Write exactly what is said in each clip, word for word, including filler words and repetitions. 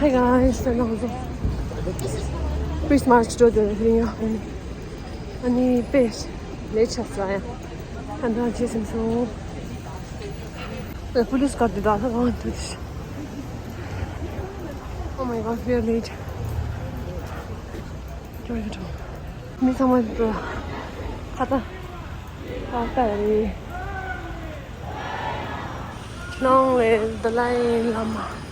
Hey guys, ད་ང་ཚོ་Christmas འགྲོ་འདོད་རེད་ཡ། ཨ་ནི་དཔེ་ལས་ཆགས་ས་ཡ། ཧན་ད་ཅི་སེམས་སོང་། ཨེ། police car དེ་ད་ལྷ་གང་འདུག Oh my god, we are late. འགྲོ་ཡ་འགྲོ། མི་ཚང་མ་འདུག་ཁ་ཏ་ཁ་ཏ་རེད། Long live Dalai Lama.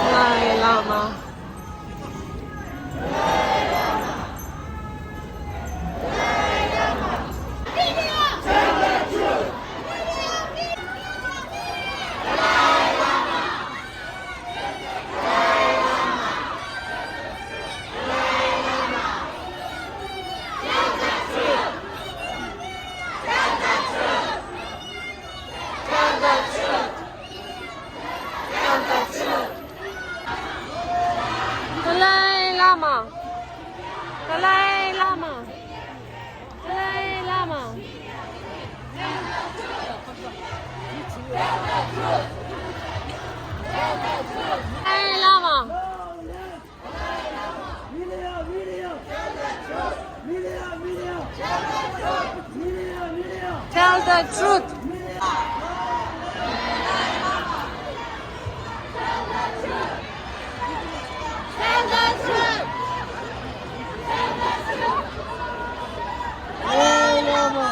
Dalai Lama. Dalai Lama. Dalai Lama. Dalai Lama. Dalai Lama. Tell the truth. Tell the truth. Dalai Lama.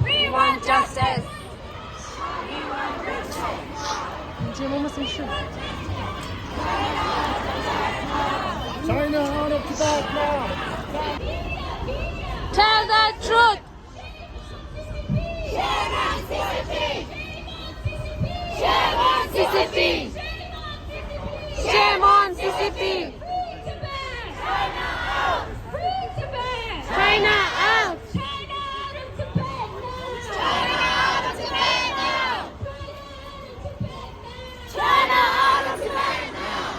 We want justice. China out of Tibet now. Tell the truth. Shame on C C P. Shame on C C P. China out. China out of Tibet now! China out of Tibet now! China out of Tibet now!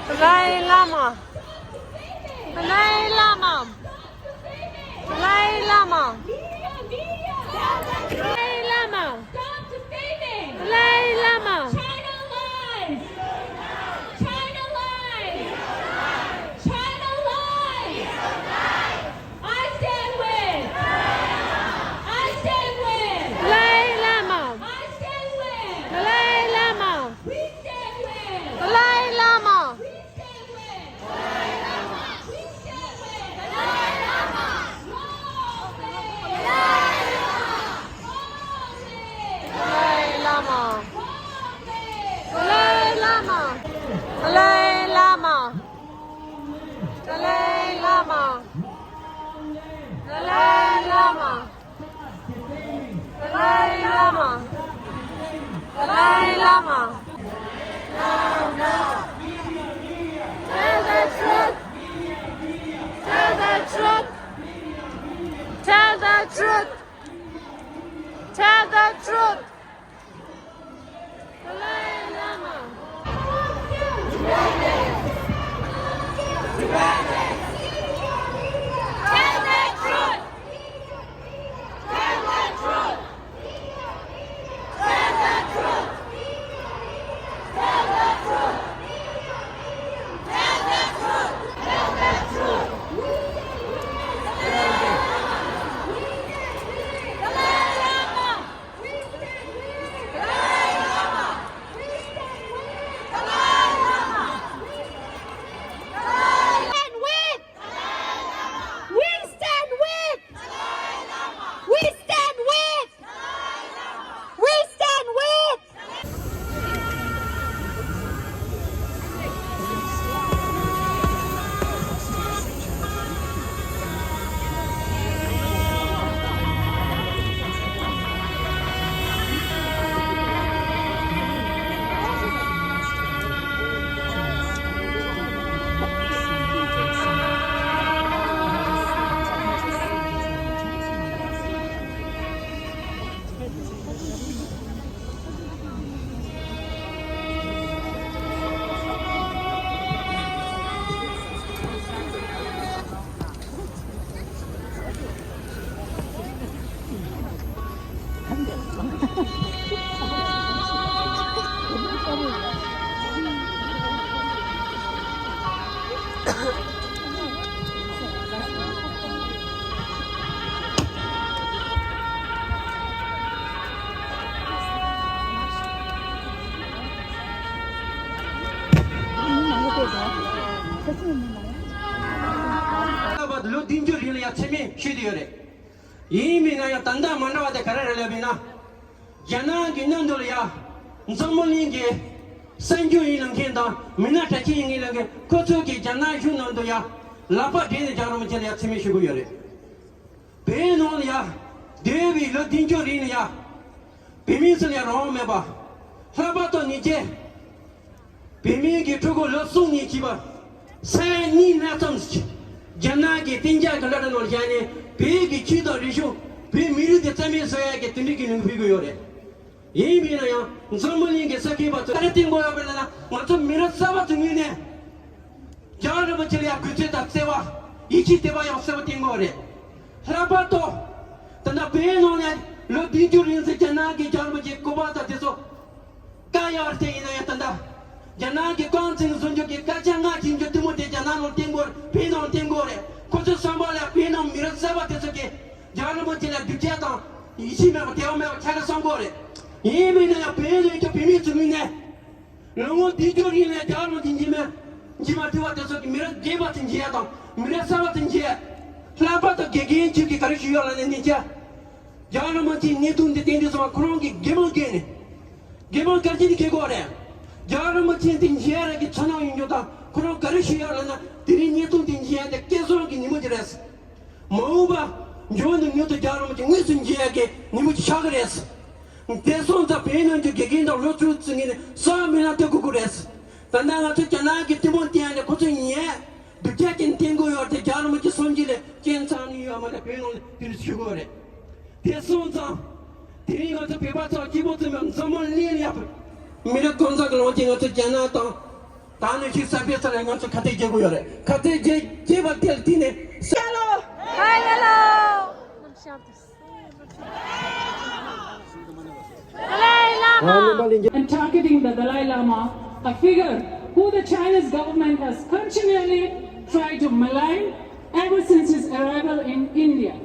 Dalai Lama! Dalai Lama! Dalai Lama! Dalai Lama! Stop defaming! Dalai Lama! China lies! China lies! China lies! I stand with! I stand with! Dalai Lama! I stand with! Dalai Lama! We stand with! Dalai Lama! We stand with! Dalai Lama! We stand with! Dalai Lama! Long live! Dalai Lama! Long live! Dalai Lama! Dalai Lama! Dalai Lama! Dalai Lama! Dalai Lama! Dalai Lama! Tell the truth! Tell the truth! Tell the truth! Tell the truth! Dalai Lama! Tell the truth! Tell the truth! Tell the truth! Tell the truth! Tell the truth! Tell the truth! Dalai Lama! ཡོད་རེད། ཡིན་མིན་ན་ཡང་ད་ལྟ་མ་འདྲ་བ་དེ་ག་རེ་རེད་ལབ་ཡིན་ན། རྒྱ་ནག་གི་མནའ་འབྲེལ་ལ་ཡ། འཛམ་བུ་གླིང་གི་གསར་འགྱུར་ཡིན་ལབ་མཁན་དང་མི་སྣ་གྲགས་ཅན་ཡིན་མཁན་ལབ་མཁན་ཁོ་ཚོ་གི་རྒྱ་ནག་གཞུང་ནང་དུ་ཡ། ལག་པ་སྦྲེལ་ནས་རྒྱལ་བ་རིན་པོ་ཆེ་ལ་ཡ་མཚན་སྨད་ཞུ་གི་ཡོད་རེད། བོད་ནང་ལ་ཡ། འདས་པའི་ལོ་བདུན་ཅུ་རིང་ལ་ཡ། བོད་མི་ཚོ་ལ་ཡ་རང་དབང་མེད་པ། ལྷག་པར་དུ་ཉེ་ཆར། བོད་མིའི་གི་ཕྲུ་གུ་ལོ་གསུམ་ནས་བྱས་པ། ས་ཡ་གཉིས་ལྷག་ཙམ་ཞིག་རྒྱ་ནག་གི་གཏན་འཇགས་ཀྱི་སློབ་གྲྭ་ནང་བཞག་ནས་བོད་ཀྱི་ཆོས་དང་རིག་གཞུང་། བོད་མི་རིགས་དེ་རྩ་མེད་བཟོ་ཡ་གི་དེ་འདྲའི་གི་ལས་འགུལ་སྤེལ་གྱི་ཡོད་རེད། ཡིན་མིན་ན་ཡང་འཛམ་བུ་གླིང་གི་ས་ཁུལ་པ་ཚོ་ག་རེ་བསྟན་དགོས་ཡོད་པ་ལབ་ན། ང་ཚོ་མི་རབས་གསར་པ་ཚོ་ངོས་ནས་རྒྱལ་བ་རིན་པོ་ཆེ་ལ་ཡང་གུས་བརྩི་དང་བརྩེ་བ། ཡིད་ཆེས་དད་པ་ཡང་གསལ་པོ་བསྟན་དགོས་རེད། ལྷག་པར་དུ། ད་ལྟ་བོད་ནང་ནས་ལོ་བདུན་ཅུ་རིང་ཙམ་རྒྱ་ནག་གིས་རྒྱལ་བ་རིན་པོ་ཆེའི་སྐུ་པར་དང་དེ་ཚོ། བཀག་ཡག་རེད་དེ་ཡིན་ན་ཡང་ད་ལྟ། རྒྱ་ནག་གི་རྐང་འཛིན་བཟོ་རྒྱུ་གི་སྐད་ཆ་སྔ་ཕྱི་འགྱུར་དེ་མོ་དེ་རྒྱ་ནག་ནང་བསྟན་དགོས་རེད། བོད་ནང་བསྟན་དགོས་རེད། ཁོ་ཚོའི་བསམ་པ་ལ་བོད་ནང་མི་རབས་གསར་པ་དེ་ཚོ་གིས་རྒྱལ་བ་རིན་པོ་ཆེ་ལ་སྡུག་ཅག་དང་ཡིད་ཆེས་མེད་པ་དད་པ་མེད་པ་ཆགས་ཀྱི་བསམ་དགོས་རེད། ཡིན་མིན་ན་ཡང་བོད་ནང་ཡོད་རྒྱུ་བོད་མི་ཚོ་ངོས་ནས། ལོ་ངོ་བདུན་ཅུ་རིང་ལ་རྒྱལ་བ་རིན་པོ་ཆེ་མཇལ་མ་མཇལ་མ་ཐུབ་པ་དེ་ཚོ་གི་མི་རབས་རྒན་པ་ཚོ་མཇལ་ཡ་དང་མི་རབས་གསར་པ་ཚོ་མཇལ་ཡ། ལྷག་པར་དུ་དགེ་རྒན་ཚོས་གི་ག་རེ་ཞུ་ཡོད་ལབ་ན་ཉེ་ཆར། རྒྱལ་བ་རིན་པོ་ཆེའི་གནས་ཐུག་འདི་བསྟན་དུས་ཙམ་པ་ཁོ་རང་གིས་དགེ་མང་བསྐྱལ་ནས། དགེ་མང་ག་རེ་བྱས་ནས་བསྐྱལ་དགོས་རེད། རྒྱལ་བ་རིན་པོ་ཆེ་འདི་མཇལ་ཡ་ར་གི་ཚོར་སྣང་ཡོང་རྒྱུ་དང་ཁོ་རང་ག་རེ་ཞུ་ཡོད་ལབ་ན་དེ་རིང་གནས་ཐུག་འདི་མཇལ་ཡ་དེ་སྐལ་བཟང་གི་ཉིན་མོ་ཅིག་རེད། མ་འོངས་པ། མགྱོགས་ནས་མྱུར་དུ་རྒྱལ་བ་རིན་པོ་ཆེ་དངོས་སུ་མཇལ་ཡག་གི་ཉིན་མོ་ཞིག་ཆགས་ཀྱི་རེད། དེ་སོང་ཙང་བོད་ནང་གི་དགེ་རྒན་དང་སློབ་ཕྲུག་ཚོ་ངོས་ནས་གསང་བ་སྨོན་ལམ་བཏབ་དགོས་ཀྱི་རེད། ད་ལྟ་ང་ཚོ་རྒྱ་ནག་གི་ཐུན་མོང་བསྟན་ནས་ཁོ་ཚོ་ཉན། སྡུག་ཅག་ཅན་བསྟན་དགོས་ཡོད་དེ་རྒྱལ་བ་རིན་པོ་ཆེ་གསུང་གི་ལས་ཅན་ཚང་ནི་ཡོད་མ་རེད། བོད་ནང་ལ་དེ་འདྲ་ཞུ་དགོས་རེད། དེ་སོང་ཙང་། དེ་རིང་ང་ཚོ་བོད་པ་ཚོ་སྐྱིད་པོ་ཚོ་མི་འཛམ་བུ་གླིང་ལ་ཡག་པོ། མི་རབས་གང་ཟག་གི་ལོངས་སྤྱོད་ང་ཚོ་རྒྱ་ནག་དང་། ད་ནི་ཤིག་གསར་སྤེལ་ས་ལ་ང་ཚོ་ཁ་གཏད་འཇལ་དགོས་ཡོད་རེད། ཁ་གཏད་འཇལ་འཇལ་བ་དེ་ལ་བརྟེན་ནས་ས་ལོ། ཧའི་ཧེ་ལོ། Dalai Lama. And targeting the Dalai Lama, a figure who the Chinese government has continually tried to malign ever since his arrival in India.